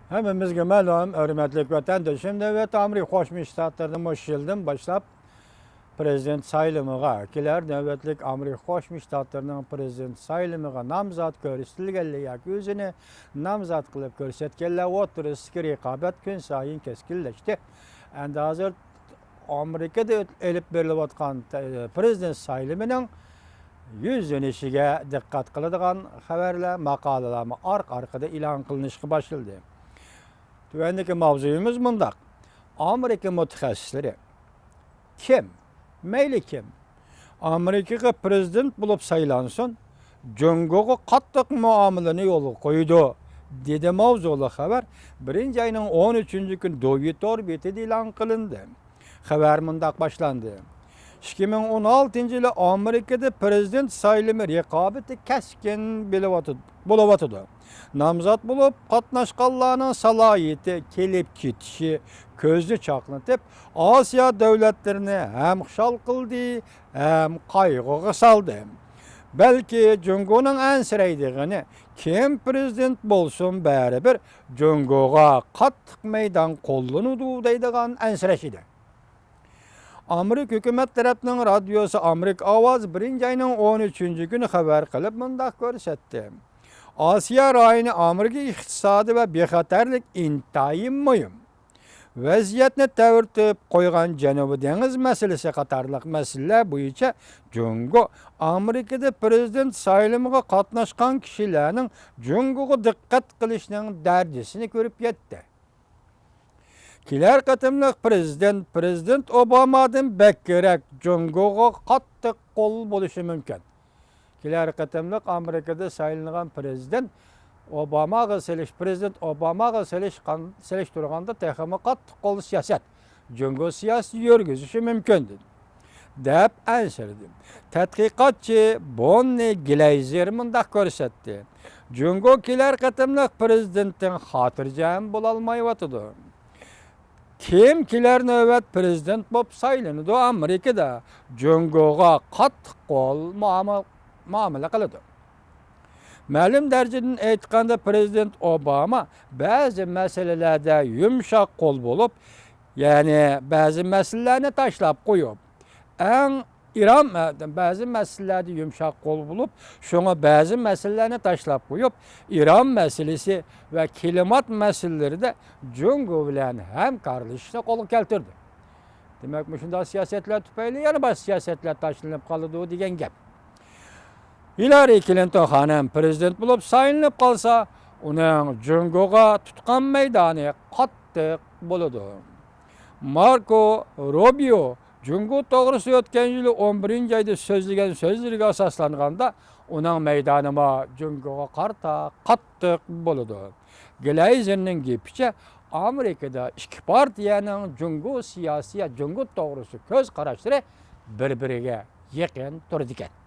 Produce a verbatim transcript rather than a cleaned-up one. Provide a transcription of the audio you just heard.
ھەممىمىزگە مەلۇم، ھۆرمەتلىك ۋەتەندىشىم، نۆۋەتتە ئامېرىكا قوشما شتاتلىرىدا مۇشۇ يىلدىن باشلاپ پرېزىدېنت سايلىمىغا، كېلەر نۆۋەتلىك ئامېرىكا قوشما شتاتلىرىنىڭ پرېزىدېنت سايلىمىغا نامزات كۆرسىتىلگەنلەر ياكى ئۆزىنى نامزات قىلىپ كۆرسەتكەنلەر ئوتتۇرىسىدىكى رىقابەت كۈنسايىن كەسكىنلەشتى. ئەمدى ھازىر ئامېرىكىدا ئېلىپ بېرىلىۋاتقان، ئە، پرېزىدېنت سايلىمىنىڭ يۈزلىنىشىگە دىققەت قىلىدىغان خەۋەرلەر، ماقالىلەرمۇ ئارقا-ئارقىدىن ئېلان قىلىنىشقا باشلىدى. تۆۋەندىكى ماۋزۇيىمىز مۇنداق: ئامېرىكا مۇتەخەسسىسلىرى، كىم، مەيلى كىم، ئامېرىكىغا پرېزىدېنت بولۇپ سايلانسۇن، جۇڭگوغا قاتتىق مۇئامىلىنى يولغا قويىدۇ، دېدى. ماۋزۇلۇق خەۋەر بىرىنچى ئاينىڭ ئون ئۈچىنچى كۈنى دوۋيى تور بېتىدە ئېلان قىلىندى. خەۋەر مۇنداق باشلاندى: ئىككى مىڭ ئون ئالتىنچى يىلى ئامېرىكىدا پرېزىدېنت سايلىمى رىقابىتى كەسكىن بېلىۋاتىدۇ، بولۇۋاتىدۇ. نامزات بولۇپ قاتناشقانلارنىڭ سالاھىيىتى، كېلىپ كېتىشى كۆزنى چاقنىتىپ، ئاسىيا دۆلەتلىرىنى ھەم خۇشال قىلدى، ھەم قايغۇغا سالدى. بەلكى جۇڭگونىڭ ئەنسىرەيدىغىنى، كىم پرېزىدېنت بولسۇن، بەرىبىر جۇڭگوغا قاتتىق مەيدان قوللىنىدۇ دەيدىغان ئەنسىرەش ئىدى. ئامېرىكا ھۆكۈمەت تەرەپنىڭ رادىيوسى ئامېرىكا ئاۋازى بىرىنچى ئاينىڭ ئون ئۈچىنچى كۈنى خەۋەر قىلىپ مۇنداق كۆرسەتتى: ئاسىيا رايونى ئامېرىكا ئىقتىسادى ۋە بىخەتەرلىك ئىنتايىن مۇھىم. ۋەزىيەتنى تەۋرىتىپ قويغان جەنۇبىي دېڭىز مەسىلىسى قاتارلىق مەسىلىلەر بويىچە جۇڭگو ئامېرىكىدا پرېزىدېنت سايلىمىغا قاتناشقان كىشىلەرنىڭ جۇڭگوغا دىققەت قىلىشىنىڭ دەرىجىسىنى كۆرۈپ يەتتى. كېلەر قېتىملىق پرېزىدېنت، پرېزىدېنت ئوبامادىن بەكرەك جۇڭگوغا قاتتىق قول بولۇشى مۇمكىن. كېلەر قېتىملىق ئامېرىكىدا سايلىنغان پرېزىدېنت ئوباماغا سېلىش، پرېزىدېنت ئوباماغا سېلىشقان، سېلىشتۇرغاندا تېخىمۇ قاتتىق قول سىياسەت، جۇڭگو سىياسىتى يۈرگۈزۈشى مۇمكىن، دەپ ئەنسىرىدى. تەتقىقاتچى بوننى گلەيزېر مۇنداق كۆرسەتتى: جۇڭگو كېلەر قېتىملىق پرېزىدېنتتىن خاتىرجەم بولالمايۋاتىدۇ. كىم كېلەر نۆۋەت پرېزىدېنت بولۇپ سايلىنىدۇ، ئامېرىكىدا جۇڭگوغا قاتتىق قول مۇئامىلە، مۇئامىلە قىلىدۇ. مەلۇم دەرىجىدىن ئېيتقاندا، پرېزىدېنت ئوباما بەزى مەسىلىلەردە يۇمشاق قول بولۇپ، يەنى بەزى مەسىلىلەرنى تاشلاپ قويۇپ، ئەڭ ئىران، بەزى مەسىلىلەردە يۇمشاق قول بولۇپ، شۇڭا بەزى مەسىلىلەرنى تاشلاپ قويۇپ، ئىران مەسىلىسى ۋە كىلىمات مەسىلىلىرىدە جۇڭگو بىلەن ھەمكارلىشىشنى قولغا كەلتۈردى. دېمەك، مۇشۇنداق سىياسەتلەر تۈپەيلى يەنە باشقا سىياسەتلەر تاشلىنىپ قالىدۇ دېگەن گەپ. ھىلارى كلىنتون خانىم پرېزىدېنت بولۇپ سايلىنىپ قالسا، ئۇنىڭ جۇڭگوغا تۇتقان مەيدانى قاتتىق بولىدۇ. ماركو روبىيو جۇڭگو توغرىسىدا ئۆتكەن يىلى ئون بىرىنچى ئايدا سۆزلىگەن سۆزلىرىگە ئاساسلانغاندا، ئۇنىڭ مەيدانىمۇ جۇڭگوغا قارىتا قاتتىق بولىدۇ. گلەيزېرنىڭ گېپىچە، ئامېرىكىدا ئىككى پارتىيەنىڭ جۇڭگو سىياسىي، جۇڭگو توغرىسىدا كۆز قاراشلىرى بىر-بىرىگە يېقىن تۇرىدىكەن.